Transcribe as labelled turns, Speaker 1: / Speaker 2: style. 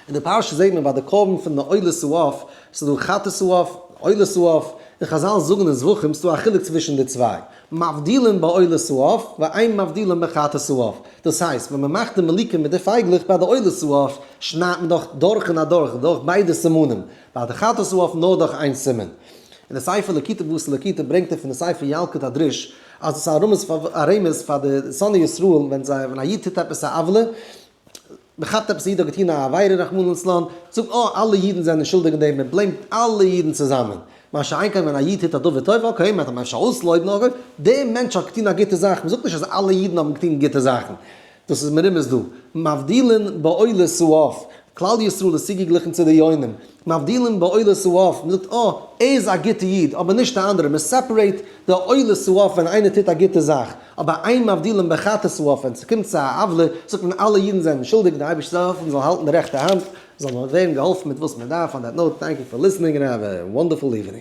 Speaker 1: אין די פרשה זעט מען ביי די קרבן פון די עולת העוף, ס'איז דא חטאת העוף, עולת העוף, און חזל זאגן אין זבחים ס'דא א חילוק צווישן די צוויי, מבדילין בעולת העוף ואין מבדילין בחטאת העוף, דאס הייסט ווען מ'מאכט די מליקה מיט די פייגלעך ביי די עולת העוף שניידט מען דאך דורך און אדורך דורך ביידע סימנים, ביי די חטאת העוף נאר דורך איין סימן. אין די ספר ליקוטי בתר ליקוטי ברענגט ער פון די ספר ילקוט הדרוש אז דאס איז א רמז פאר די שונאי ישראל ווען זיי ווען א איד טוט עפעס א עוולה, מען כאפט עפעס א איד האט געטון א עבירה רחמנא לצלן, זאגט מען אה אלע אידן זענען שולדיג אין דעם, מען blame ט אלע אידן צוזאמען, מה שאין כן ווען א איד טוט א דבר טוב, okay מען וועט אים אפשר אויסלויבן, אקעי דער מענטש האט געטון א גוטע זאך, מען זאגט נישט אז אלע אידן האבן געטון גוטע זאכן, דאס איז מרומז דא, מבדילין בעולת העוף, כלל ישראל איז צוגעגליכן צו די יונים, מבדילין בעולת העוף, מען זאגט אה ער איז א גוטע איד אבער נישט די אנדערע, מען separate די עולת העוף ווען איינער טוט א גוטע זאך, אבער אין מבדילין בחטאת העוף, ווען ס'קומט צו א עוולה, זאגט מען אלע אידן זענען שולדיג, די אייבערשטער זאל העלפן מ'זאל האלטן די רעכטע האנט, זאל מען ווערן געהאלפן מיט וואס מען דארף, on that note, thank you for listening and have a wonderful evening.